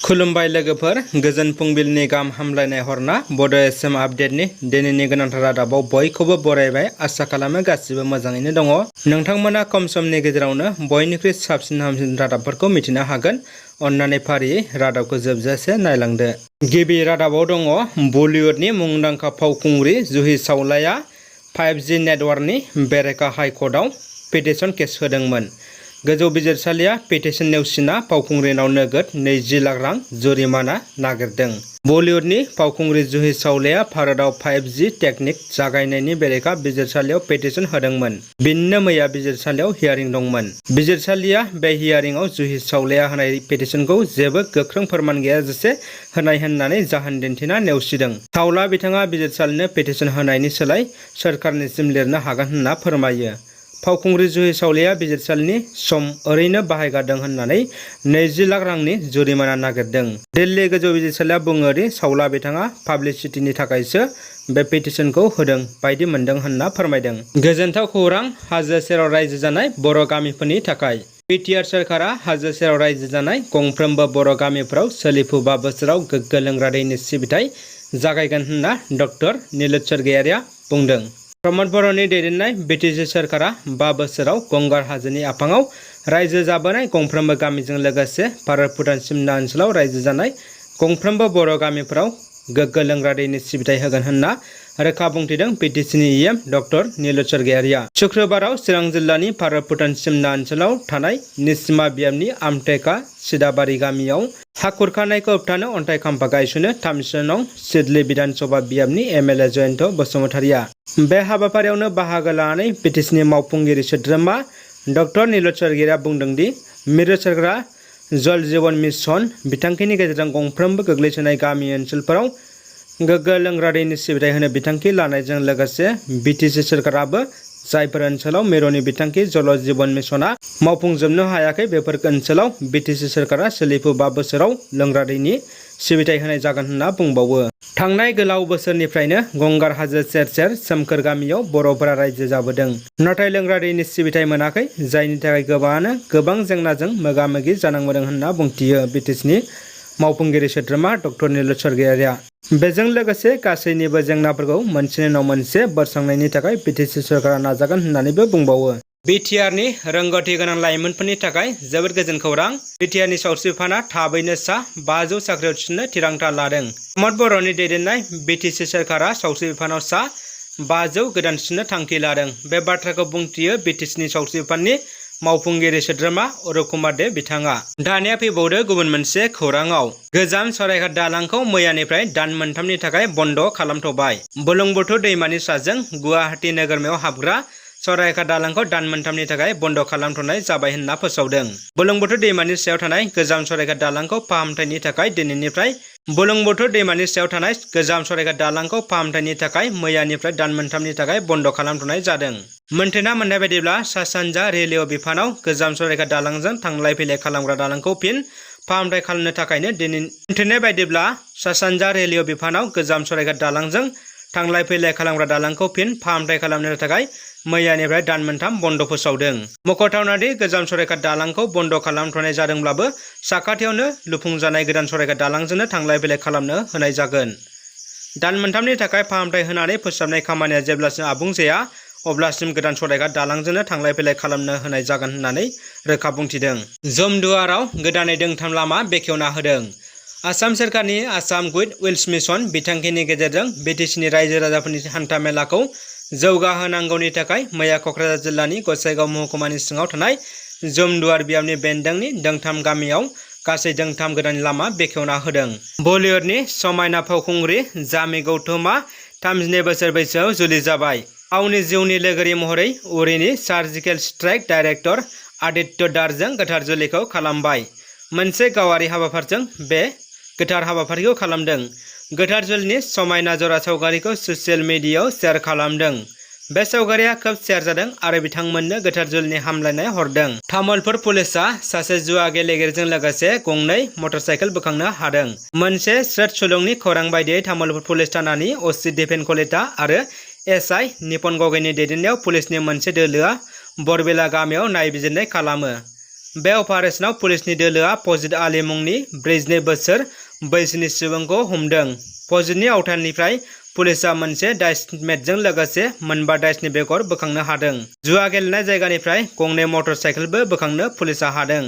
खुलुमबाय लोगोफोर, गोजोन फुंबिलिनि गाहाम हामलायनाय हरना बड' एसएम आपडेटनि दिनैनि गोनांथार रादाबाव बयखौबो बरायबाय। आसा खालामो गासिबो मोजाङैनो दङ। नोंथांमोना खम समनि गेजेरावनो बयनिख्रुइ साबसिन हामसिन रादाबफोरखौ मिथिनो हागोन। अन्नानै फारियै रादाबखौ जोबजासे नायलांदो। गिबि रादाबाव दङ, बलिउडनि मुंदांखा फावखुंग्रि जुहि चावलाया 5G नेटवार्कनि बेरेखा हाइकर्टआव पिटिसन केस होदोंमोन। गोजौ बिजिरसालिया पिटिसन नेवसिना फावखुंग्रिनाव नोगोद 20 लाख रां जुरिमाना नागिरदों। बलिउडनि फावखुंग्रि जुहि चावलाया भारतआव 5G टेकनिक जागायनायनि बेरेखा बिजिरसालियाव पिटिसन होदोंमोन। बिनिनो मैया बिजिरसालियाव हियारिं दंमोन। बिजिरसालिया बे हियारिंआव जुहि चावलाया होनाय पिटिसनखौ जेबो गोख्रों फोरमान गैयाजासे होनाय होननानै जाहोन दिन्थिना नेवसिदों। चावला बिथाङा बिजिरसालिनो पिटिसन होनायनि सोलाय सोरखारनिसिम लिरनो हागोन होनना फोरमायो। फावखुंग्रि जुहि चावलाया बिजिरसालिनि सम ओरैनो बाहायगारदों होननानै 20 लाख रांनि जुरिमाना नागिरदों। दिल्ली गोजौ बिजिरसालिया बुङो दि चावला बिथाङा पाब्लिसिटिनि थाखायसो बे पिटिसनखौ होदों बायदि मोनदों होनना फोरमायदों। गोजोनथाव खौरां, हाजो सेराव रायजो जानाय बर' गामिफोरनि थाखाय। बिटिआर सोरखारा हाजो सेराव रायजो जानाय गंफ्रोमबो बर' गामिफोराव सोलिफु 5 बोसोराव गोग्गो लोंग्रा दैनि सिबिथाय जागायगोन होनना डक्टर नीलोद स्वर्गियारिया बुंदों। प्रमद बर'नि दैदेननाय बिटिसि सोरखारा 5 बोसोराव गंगार हाजोनि आफाङाव रायजो जाबोनाय गंफ्रोमबो गामिजों लोगोसे भारत-भुटान सिमना ओनसोलाव रायजो जानाय गंफ्रोमबो बर' गामिफोराव गोग्गो लोंग्रा दैनि सिबिथाय होगोन होनना रोखा बुंथिदों बिटिसिनि इएम डक्टर नीलोद स्वर्गियारिया। शुक्रबाराव चिरां जिल्लानि भारत-भुटान सिमना ओनसोलाव थानाय निसिमा बियाबनि आमटेका सिदाबारि गामियाव हा खुरखानायखौ होबथानो अन्थाइ खाम्फा गायसनो 30 नं सिडली बिधान सभा बियाबनि एमएलए जयन्त बसुमतारिया। बे हाबाफारियावनो बाहागो लानानै बिटिसिनि मावफुंगिरि सोद्रोमा डक्टर नीलोद स्वर्गियारिया बुंदों दि मिरु सोरखारा जल जीवन मिशन बिथांखिनि गेजेरजों गंफ्रोमबो गोग्लैसोनाय गामि ओनसोलफोराव गोग्गो लोंग्रा दैनि सिबिथाय होनो बिथांखि लानायजों लोगोसे बिटिसि सोरखाराबो जायफोर ओनसोलाव मिरुनि बिथांखि जल जीवन मिशनआ मावफुंजोबनो हायाखै बेफोर ओनसोलाव बिटिसि सोरखारा सोलिफु 5 बोसोराव लोंग्रा दैनि सिबिथाय होनाय जागोन होनना बुंबावो। थांनाय गोलाव बोसोरनिफ्रायनो गंगार हाजो सेर सेर सोमखोर गामियाव बर'फोरा रायजो जाबोदों। नाथाय लोंग्रा दैनि सिबिथाय मोनाखै, जायनि थाखाय गोबाङानो गोबां जेंनाजों मोगा-मोगि जानांबोदों होनना बुंथियो बिटिसिनि मावफुंगिरि सोद्रोमा डक्टर नीलोद स्वर्गियारिया। बेजों लोगोसे गासैनिबो जेंनाफोरखौ मोनसेनि उनाव मोनसे बोस्रांनायनि थाखाय बिटिसि सोरखारा नाजागोन होननानैबो बुंबावो। बिटिआरनि रोंगौथि गोनां लाइमोनफोरनि थाखाय जोबोद गोजोन खौरां। बिटिआरनि सावस्रि बिफाना थाबैनो सा 500 साख्रियाव थिसननो थिरांथा लादों। प्रमद बर'नि दैदेननाय बिटिसि सोरखारा सावस्रि बिफानाव सा 500 गोदान थिसननो थांखि लादों। बे बाथ्राखौ बुंथियो बिटिसिनि सावस्रि बिफाननि मावफुंगिरि सोद्रोमा अरुप कुमार दे बिथाङा। दानिया फैबावदो गुबुन मोनसे खौराङाव। गोजाम सराइघाट दालांखौ मैयानिफ्राय दान मोनथामनि थाखाय बन्द खालामथ'बाय। बुरलुंबुथुर दैमानि साजों गुवाहाटी नोगोरमायाव हाबग्रा सराइघाट दालांखौ दान मोनथामनि थाखाय बन्द खालामथ'नाय जाबाय होनना फोसावदों। बुरलुंबुथुर दैमानि सायाव थानाय गोजाम सराइघाट दालांखौ फाहामथायनि थाखाय दिनैनिफ्राय बुरलुंबुथुर दैमानि सायाव थानाय गोजाम सराइघाट दालांखौ फाहामथायनि थाखाय मैयानिफ्राय दान मोनथामनि थाखाय बन्द खालामथ'नाय जादों। मोनथिना मोननाय बायदिब्ला सा-सानजा रेलवे बिफानाव गोजाम सराइघाट दालांजों थांलाय फैलाय खालामग्रा दालांखौ फिन फाहामथाय खालामनो थाखायनो मोनथिनाय बायदिब्ला सा-सानजा रेलवे बिफानाव गोजाम सराइघाट दालांजों थांलाय फैलाय खालामग्रा दालांखौ फिन फाहामथाय खालामनो थाखाय मैयानिफ्राय दान मोनथाम बन्द फोसावदों। मख'थावना दि गोजाम सराइघाट दालांखौ बन्द खालामथ'नाय जादोंब्लाबो साखाथियावनो लुफुंजानाय गोदान सराइघाट दालांजोंनो थांलाय फैलाय खालामनो होनाय जागोन। दान मोनथामनि थाखाय फाहामथाय होनानै फोसाबनाय खामानिया जेब्लासिम आबुं जाया अब्लासिम गोदान सराइघाट दालांजोंनो थांलाय फैलाय खालामनो होनाय जागोन होननानै रोखा बुंथिदों। जमदुवाराव गोदानै दोंथाम लामा बेखेवना होदों। आसाम सोरखारनि आसाम उइथ व्हील्स मिशन बिथांखिनि गेजेरजों बिटिसिनि रायजो राजाफोरनि हान्था मेलाखौ जौगाहोनांगौनि थाखाय मैया कक्राझार जिल्लानि गसाइगाव महकुमानि सिङाव थानाय जमदुवार बियाबनि बेन्दोंनि दोंथाम गामियाव गासै दोंथाम गोदान लामा बेखेवना होदों। बलिउडनि समायना फावखुंग्रि जामी गौतमआ 32 बोसोर बैसोआव जुलि जाबाय। गावनि जिउनि लोगोरि महरै उरीनि सार्जिकेल स्ट्राइक डाइरेक्टर आदित्य दारजों गोथार जुलिखौ खालामबाय। मोनसे गावारि हाबाफारिजों बे गोथार हाबाफारिखौ खालामदों। गोथार जुलिनि समायना जरा सावगारिखौ ससियेल मिडियायाव शेयार खालामदों। बे सावगारिया खोब शेयार जादों आरो बिथांमोननो गोथार जुलिनि हामलायनाय हरदों। तामुलपुर पुलिसआ सासे जुवा गेलेगिरिजों लोगोसे गंनै मटरसाइकेल बोखांनो हादों। मोनसे स्रोत सुलुंनि खौरां बायदियै तामुलपुर पुलिस थानानि अ.सि. दिपेन कलिता आरो एस.आइ. निपन गगैनि दैदेननायाव पुलिसनि मोनसे दोलोआ बरबिला गामियाव नायबिजिरनाय खालामो। बे अपारेशनाव पुलिसनि दोलोआ फजिद आली मुंनि 42 बोसोर बैसोनि सुबुंखौ हमदों। फजिदनि आवथानिफ्राय पुलिसआ मोनसे डाइस मेटजों लोगोसे मोनबा डाइसनि बेगर बोखांनो हादों। जुवा गेलेनाय जायगानिफ्राय गंनै मटर साइकेलबो बोखांनो पुलिसआ हादों।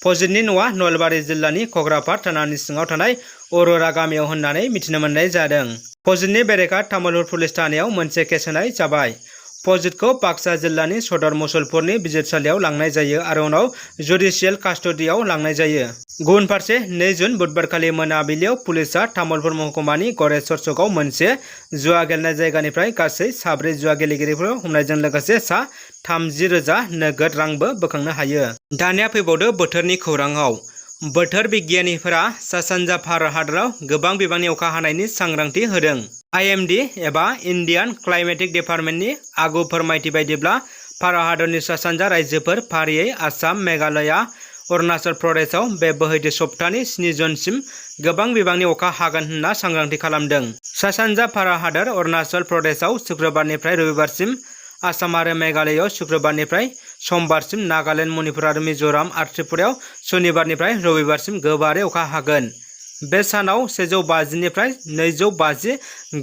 फजिदनि न'आ नलबारि जिल्लानि कग्रापार थानानि सिङाव थानाय अरोरा गामियाव होननानै मिथिनो मोननाय जादों। फजिदनि बेरेखा तामुलपुर पुलिस थानायाव मोनसे केस होनाय जाबाय। फजिदखौ बाक्सा जिल्लानि सदर मुसलपुरनि बिजिरसालियाव लांनाय जायो आरो उनाव जुडिशियेल कास्टडियाव लांनाय जायो। गुबुन फारसे 2 जुन बुधबारखालि मोनाबिलियाव पुलिसआ तामुलपुर महकुमानि गरेस्वर चकआव मोनसे जुवा गेलेनाय जायगानिफ्राय गासै 4 जुवा गेलेगिरिफोरखौ हमनायजों लोगोसे सा 30,000 नोगोद रांबो बोखांनो हायो। दानिया फैबावदो बोथोरनि खौराङाव। बोथोर बिगियानिफोरा सा-सानजा भारत हादराव गोबां बिबांनि अखा हानायनि सांग्रांथि होदों। IMD एबा इन्डियान क्लाइमेटिक डिपार्टमेन्टनि आगु फोरमायथि बायदिब्ला भारत हादरनि सा-सानजा रायजोफोर फारियै आसाम, मेघालय, अरुणाचल प्रदेशआव बे बोहैथि सप्तानि 7 जुनसिम गोबां बिबांनि अखा हागोन होनना सांग्रांथि खालामदों। सा-सानजा भारत हादर अरुणाचल प्रदेशआव शुक्रबारनिफ्राय रबिबारसिम, आसाम आरो मेघालयआव शुक्रबारनिफ्राय समबारसिम, नागालेन्ड, मणिपुर आरो मिज'राम आरो त्रिपुरायाव शनिबारनिफ्राय रबिबारसिम गोबारै अखा हागोन। बे सानाव 150 निफ्राय 250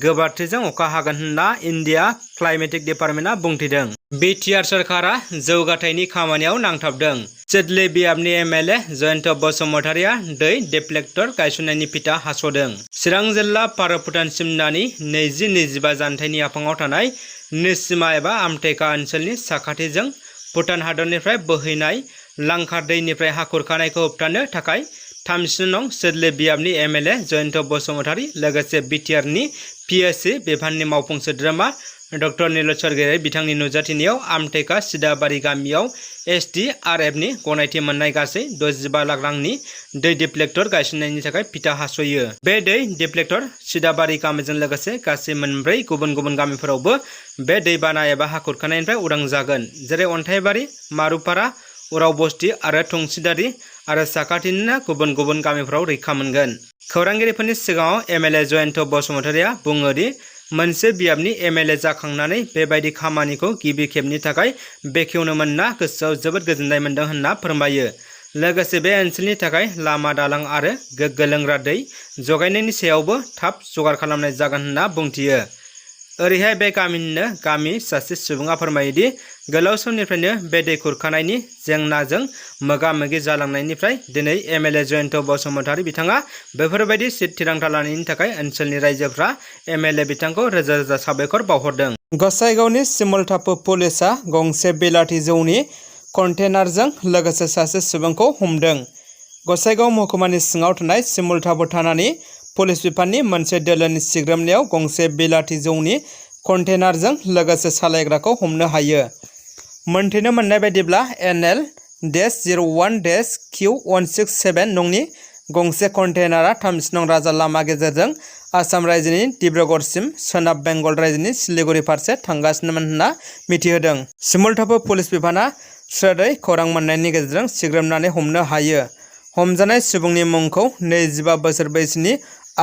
गोबारथिजों अखा हागोन होनना इन्डिया क्लाइमेटिक डिपार्टमेन्टआ बुंथिदों। बिटिआर सोरखारा जौगाथायनि खामानियाव नांथाबदों। सिडली बियाबनि MLA जयन्त बसुमतारीआ दै डिफ्लेक्टर गायसननायनि फिथा हास'दों। चिरां जिल्ला भारत-भुटान सिमनानि 20-25 जानथाइनि आफाङाव थानाय निसिमा एबा आमटेका ओनसोलनि साखाथिजों भुटान हादरनिफ्राय बोहैनाय लांखार दैनिफ्राय हा खुरखानायखौ होबथानो थाखाय 30 नं सिडली बियाबनि MLA जयन्त बसुमतारी लोगोसे बिटिआरनि PSC बिफाननि मावफुं सोद्रोमा डक्टर नीलज स्वरगयारी बिथांनि नुजाथिनायाव आमटेका सिदाबारि गामियाव SDRFनि गनायथि मोननाय गासै 65 लाख रांनि दै डिफ्लेक्टर गायसननायनि थाखाय फिथा हास'यो। बे दै डिफ्लेक्टर सिदाबारि गामिजों लोगोसे गासै 4 गुबुन गुबुन गामिफोरावबो बे दैबाना एबा हा खुरखानायनिफ्राय उदां जागोन, जेरै अन्थाइबारि, मारुपारा, उराव बस्ति आरो थुंसिदारि आरो साखाथिनिनो गुबुन गुबुन गामिफोराव रैखा मोनगोन। खौरांगिरिफोरनि सिगाङाव MLA जयन्त बसुमतारीआ बुङो दि मोनसे बियाबनि MLA जाखांनानै बेबायदि खामानिखौ गिबि खेबनि थाखाय बेखेवनो मोनना गोसोआव जोबोद गोजोननाय मोनदों होनना फोरमायो। लोगोसे बे ओनसोलनि थाखाय लामा, दालां आरो गोग्गो लोंग्रा दै जगायनायनि सायावबो थाब जगार खालामनाय जागोन होनना बुंथियो। ओरैहाय बे गामि सासे सुबुङा फोरमायोदि गोलाव समनिफ्रायनो बे दै खुरखानायनि जेंनाजों मोगा-मोगि जालांनायनिफ्राय दिनै MLA जयन्त बसुमतारी बिथाङा बेफोरबायदि थिरांथा लानायनि थाखाय ओनसोलनि रायजोफ्रा MLA बिथांखौ रोजा रोजा साबायखर बावहरदों। गसाइगावनि सिमलटापु पुलिसआ गंसे बिलाथि जौनि कन्टेनारजों लोगोसे सासे सुबुंखौ हमदों। गसाइगाव महकुमानि सिङाव थानाय सिमलटापु थानानि पुलिस बिफाननि मोनसे दोलोनि सिग्रोमनायाव गंसे बिलाथि जौनि कन्टेनारजों लोगोसे सालायग्राखौ हमनो हायो। मोनथिनो मोननाय बायदिब्ला NL-01-Q167 नंनि गंसे कन्टेनारआ 30 नं राजा लामा गेजेरजों आसाम रायजोनि डिब्रुगड़सिम सोनाब बेंगल रायजोनि सिलिगुरि फारसे थांगासिनोमोन होनना मिथिहोदों। सिमलटापु पुलिस बिफाना स्रोदै खौरां मोननायनि गेजेरजों सिग्रोमनानै हमनो हायो। हमजानाय सुबुंनि मुंखौ 25 बोसोर बैसोनि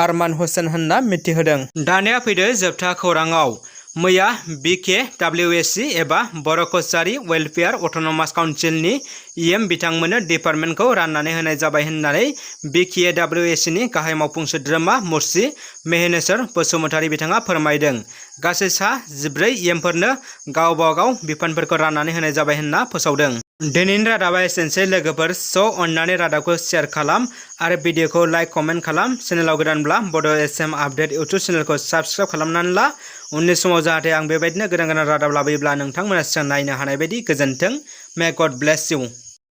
आरमान हुसेन होनना मिथिहोदों। दानिया फैदो जोबथा खौराङाव। मैया BKWSC एबा बर' कचारी वेलफेयार अट'नमास काउन्सिलनि EM बिथांमोननो डिपार्टमेन्टखौ राननानै होनाय जाबाय होननानै BKWSCनि गाहाय मावफुं सोद्रोमा मुर्सि मेहेनेश्वर बसुमतारी बिथाङा फोरमायदों। गासै सा 14 EMफोरनो गावबा गाव बिफानफोरखौ राननानै होनाय जाबाय होनना फोसावदों। दिनैनि रादाबा एसेनोसै लोगोफोर। अन्नानै रादाबखौ शेयार खालाम आरो भिडिअखौ लाइक कमेन्ट खालाम। चेनेलाव गोदानब्ला बड' SM आपडेट इउटुब चेनेलखौ साबस्क्राइब खालामनानै ला। उननि समाव जाहाथे आं बेबायदिनो गोदान रादाब लाबोयोब्ला नोंथांमोना सिगां नायनो हानाय बायदि। गोजोन्थों। मे गड ब्लेस इउ।